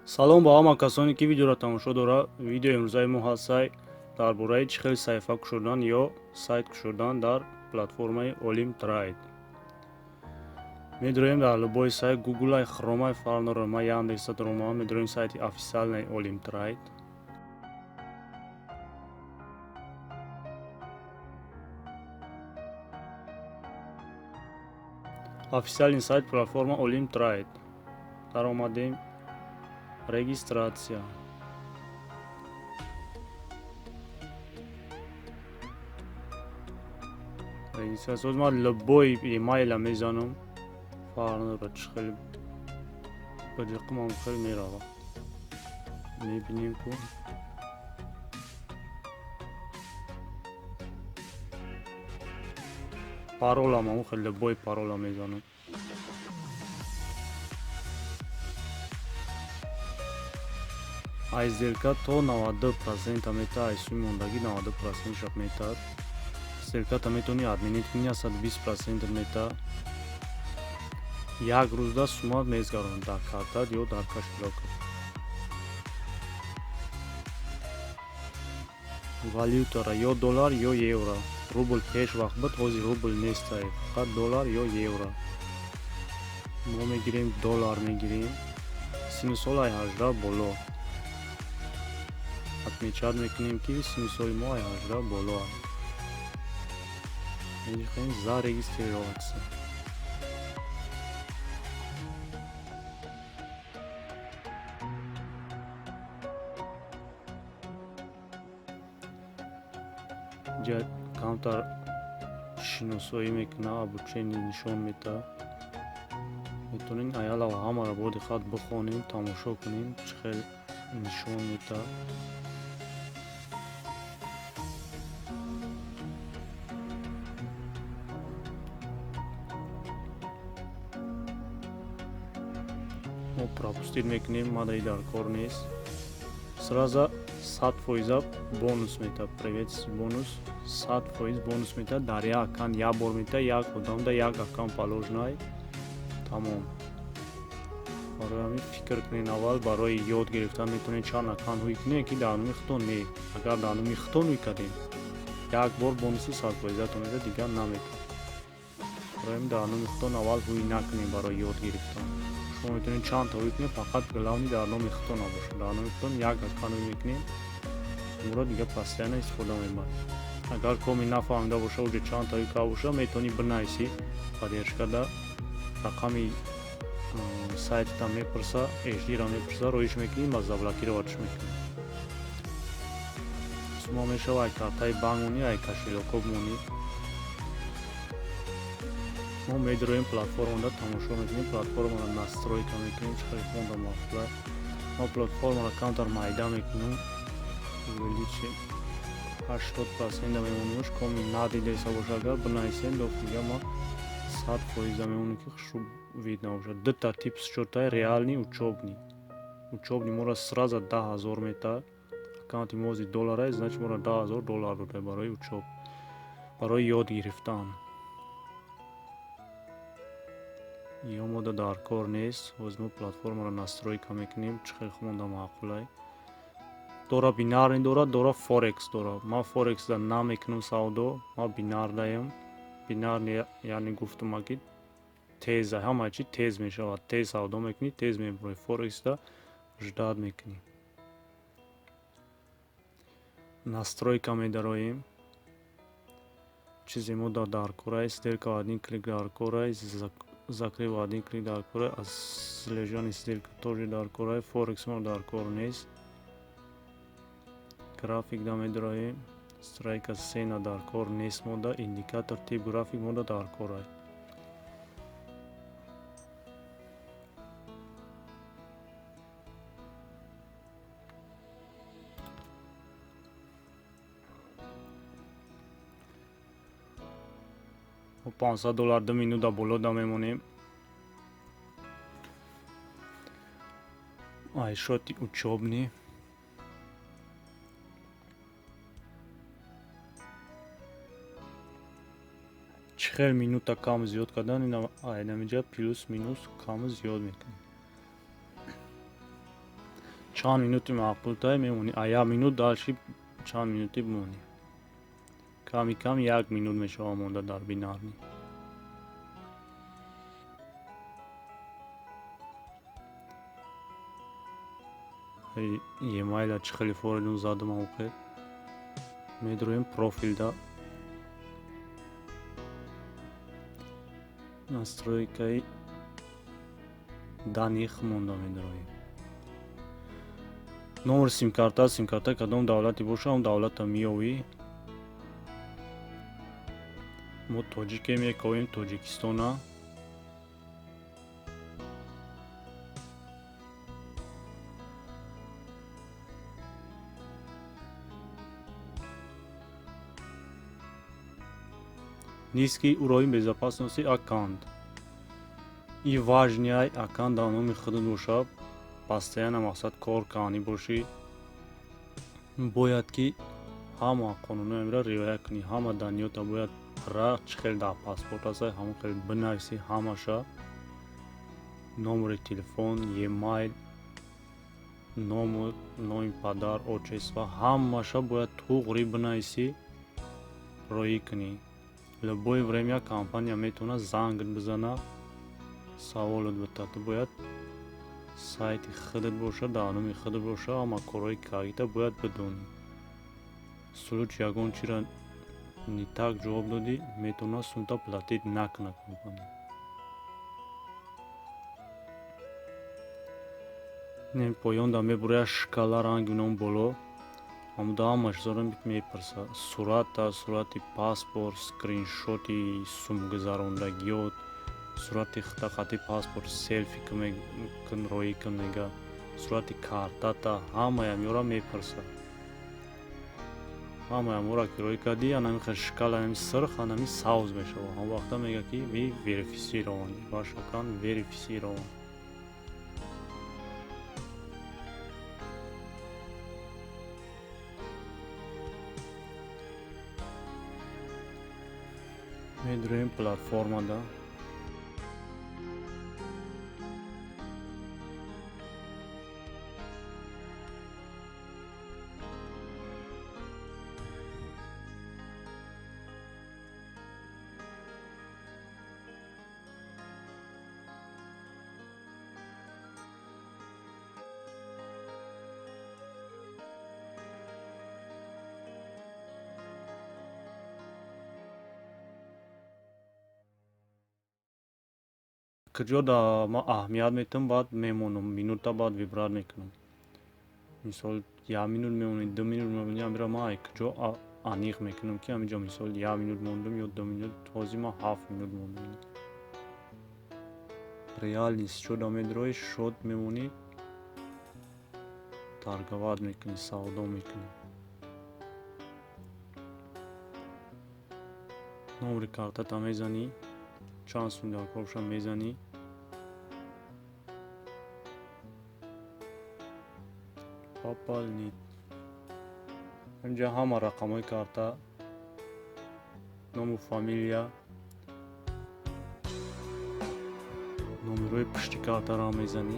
Салом ба ҳама касоне, ки видеоро тамошо дорад. Видеои имрӯзаи мо ҳастай дар бораи чӣ хел саҳифа кушодан ё сайт кушодан дар платформаи Олим Трайд. Медроем дар любой сайт, Гуглай, Хромай, фарқ надорад. Ман Яндекса даромадам, медроем сайти официальный Олим Трайд. Официальный сайт платформа Олим Трайд. Даромадем. Регистрация. Регистрация. Ман любой имейла мезанам. Фарқ надорад, чӣ хеле ба диққамам хеле мерава. Мебинем, ку паролам ҳамон хеле любой парола мезанам. Ай сделка то 92% мета, ай суми мондагӣ 92% шаб метад. Сделката метавонӣ отменить кунӣ, 120% мета. Як рӯзда сума мезгаронад дар картат ё дар кошелёкат. Валютара ё доллар, ё евро. Рубл пеш вақт буд, ҳозир рубл нестай, фақат доллар ё евро. Мо мегирем, доллар мегирем. Синну сол ай 18 боло. Отмечать мекунем, ки синну соли мо ай 18 боло. Мехоҳем зарегистрироваться. Инҷа камтар шиносоӣ мекунад, обучение нишон медиҳад. Метавонем аялава ҳамаро бо диққат бихонем, тамошо кунем, чӣ хел нишон медиҳад. Мо пропустить мекунем, мадаи дар кор нест. Сразу 100% бонус метавад. Приветствие, бонус 100% бонус метавад. Дар як аккаунт як бор метавад, як одамда як аккаунт положено. Тамом. Барои ҳамин фикр кунед аввал, барои ёд гирифтан метавонед чанд аккаунт ҳуй кунед, ки дар номи худтон не. Агар дар номи худтон ҳуй кардем, як бор бонуси 100%-атон медиҳад, дигар наметавад. Барои ҳамин дар номи худтон аввал ҳуй накунед барои ёд гирифтан. Шумо метавонед чандта ҳуй кунед, фақат главный дар номи худтон набошад. Дар номи худтон як аккаунт ҳуй мекунед, онро дигар постоянно истифода мебаред. Агар коми нафаҳмида боша, уҷо чандта ҳуй карда боша, метавонӣ бинависӣ поддержкада, рақами сайтта мепурса, HD-ро мепурса, роиш мекунӣ ва заблокироватьш мекунӣ. Сума мешава ай картаи банк монӣ, ай кошелёкҳо монӣ. Мо медроем платформада, тамошо мекунем, платформаро настройка мекунем, чӣ хеле хонда маъқула. Мо платформаро камтар майда мекунем, увеличить 80% мемонемш, коми надидаиса боша, агар бинависем, дофига ма 100% мемонем, ки хушрӯ видно бошад. Дута тип счётай: реальный, учёбный. Учёбный моро сразу 10 000 метавад. Аккаунти мо ҳозир долларай, значит, моро 10 000 доллар дода барои учёб, барои ёд гирифтан. Ё мода дар кор нест. Ҳозир мо платформаро настройка мекунем, чӣ хел хонда маъқулай. Дора бинарный дорад, дора форекс дорад. Ман форексда намекунам савдо, ман бинардаям. Бинарный яъне гуфтам, ки теза, ҳама чӣ тез мешавад. Тез савдо мекунӣ, тез мебурӣ. Форексда ждать мекунӣ. Настройка медароем. Чизе мо дар корай: сделка в один клик дар корай, закрыть в один клик дар корай, отслеживание сделка тоже дар корай, форекс мо дар кор нест. Графикда медароем. Страйка цена дар кор нест мода, индикатор тип график мода дар корай. Мо 500 доллар 2 минута боло да мемонем. Ай счёти учёбный. Чӣ хел минута кам зиёд кардан, ина айнамиҷа плюс минус кам зиёд мекунем. Чанд минути маъқултай мемонӣ, а як минут дальше чанд минути бимонӣ. Ками кам як минут мешава монда дар бинарный. Емайла чӣ хеле форидум задам охир. Медроем профилда. Настройкаи данных монда медроем. Номер симкарта, симкарта кадом давлате боша, он давлата меёвӣ. Мо тоҷикем, мековем Тоҷикистона. Низкий уровень безопасности аккаунт. И важный аккаунт дар номи худат боша, постоянно мақсад кор кардани бошӣ. Бояд ки ҳама қонунҳоро риоя кунӣ, ҳама данныйота бояд пурра чӣ хел дар паспорт ҳастай, ҳамон хел бинависӣ ҳамаша. Номери телефон, емайл, ному, номи падар, отчество, ҳамаша бояд туғри бинависӣ, роӣ кунӣ. Любое время компания метавонад зангат бизана, саволат бита. Ту бояд сайти худат боша, дар номи худат боша, ҳама корҳои кардита бояд бидонӣ. Случай ягон чиро не так ҷавоб додӣ, метавонад сумта платить накунад компания. Не поёнда мебуря шкала ранги ном боло. Ҳамуда ҳама чизоро мепурсад. Сурата, сурати паспорт, скриншоти сумгузарондагиёт, сурати хати паспорт, селфи кун, роӣ кун мега, сурати картата, ҳамаи ҳамёро мепурсад. Ҳамаи ҳаморо ки роӣ кардӣ, анами хел шкала ами сирх, анами сабз мешавад. Ҳамон вақта мега ки вы верифицированы, ваш аккаунт верифицирован. Медроем платформада. Куҷо да ман аҳамият метиҳам, баъд мемонам, минута баъд выбрать мекунам. Мисол як минут мемонӣ, 2 минут мемонӣ, амира ман ай куҷо аниқ мекунам, ки ҳаминҷо мисол як минут мондам ё 2 минут, ҳозир ман 7 минут мондам. Реальный счёта медроӣ, счёт мемонӣ, торговать мекунӣ, савдо мекунӣ. Номери картата мезанӣ, чанд сум дар кор боша мезанӣ. Пополнить. Ҳаминҷа ҳама рақамҳои карта, ному фамилия, номерҳои пушти картаро мезанӣ.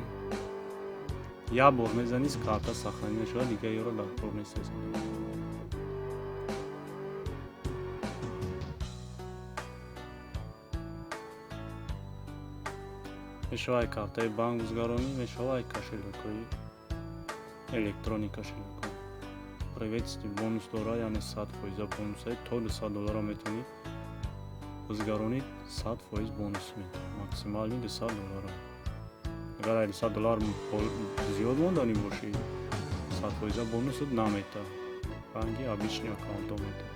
Як бор мезанӣ, карта сохранӣ мешавад, дигар ёро дар кор нест мезанӣ. Мешавад ай картаи банк гузаронӣ, мешавад ай кошелёкҳои электронный кошелёкҳо. Приветственный бонус дорад, яъне 100 фоиза бонусай, то 200 долларро метавонӣ гузаронӣ, 100% бонус медиҳад, максимальный 200 долларро. Агар ай 200 доллар зиёд монданӣ бошӣ, 100 фоиза бонусат наметаҳад. Ранги обычный аккаунтҳо метаҳад.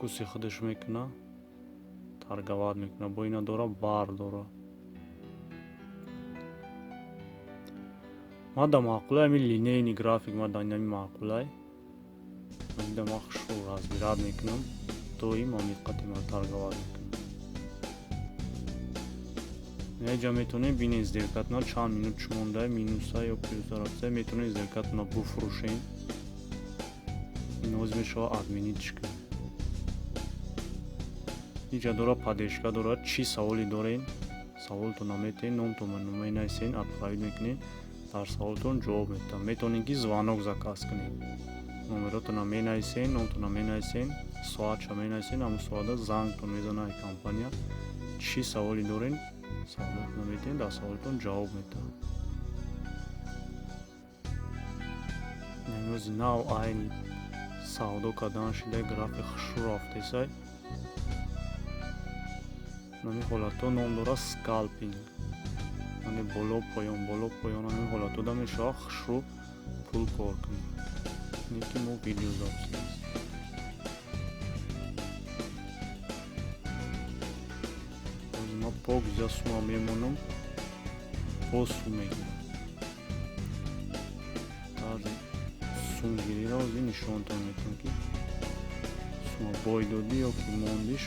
вкуси худаш мекуна, торговать мекуна. Бо ина дора, бар дора. Ма да маъқулай ами линейный график, ма да инами маъқулай. Ма ма хушрӯ разбирать мекунам, доим ами қати ма торговать мекунам. Инҷа метавонем бинем сделкатона чанд минут чӣ монда, минуса ё плюса рафта, метавонем сделкатона буфурӯшем. Ин ҳозир мешава отменить кунем. Инҷа дора поддержка дорад, чӣ саволе дорен, саволтона метаҳед, номтонро менависен, отправить мекунед, дар саволтон ҷавоб медиҳам. Метавонед ки звонок заказ кунед. Номеротонро менависен, номтонро менависен, соатша менависен, ҳамон соата зангтон мезанад компания. Чӣ саволе дорен, саволотонро метаҳед, дар саволотон ҷавоб медиҳам. Имрӯзи нав айни савдо кардан шуда, график хушрӯ рафтесай. Ҳамин ҳолатҳо ном дорад скальпинг. Яъне боло поён, боло поён, ҳамин ҳолатҳо да мешавад хушрӯ пул кор кунӣ. Не ки мо видеозапись нест. Ҳозир ман покиза сума мемонам, боз сум мегирам. Тарзи сумгириро ҳозир нишонтон метавам, ки сума бой додӣ ё ки мондиш,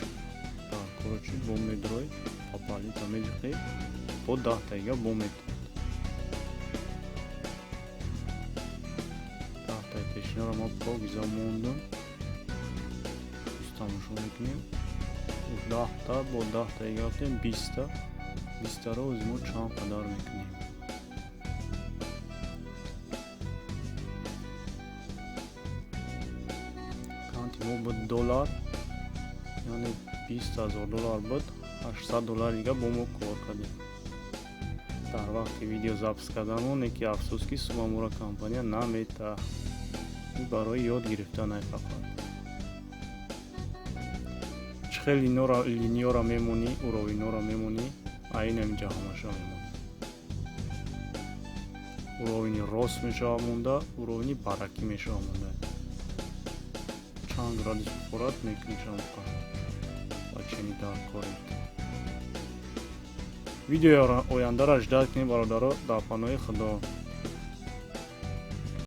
дар корочи бо медрои папалита меҷиқӣ, бо 10 таига бо метавад. 10таи пешинаро ман покиза мондам. Тамошо мекунем. 10та бо 10таига рафтем, 20та. 20таро ҳозир мо чанд қадар мекунем. Канти мо буд доллар, яъне 20 000 доллар буд, 800 доллар дига бо мо кор кардем. Дар вақти видео запись карданмон, не ки афсӯс, ки сума моро компания наметаҳад. Ин барои ёд гирифтан фақат. Чӣ хел линияро мемонӣ, уровеньҳоро мемонӣ, айнан инҷа ҳамаша мемонӣ. Уровени рост мешава монда, уровени баракӣ мешава монда. Чанд градус бихӯрад, мекуниш ҳамоқа. Ва чени дар коред. Видеои ояндаро ждать кунед, бародаро, дар паноҳи Худо.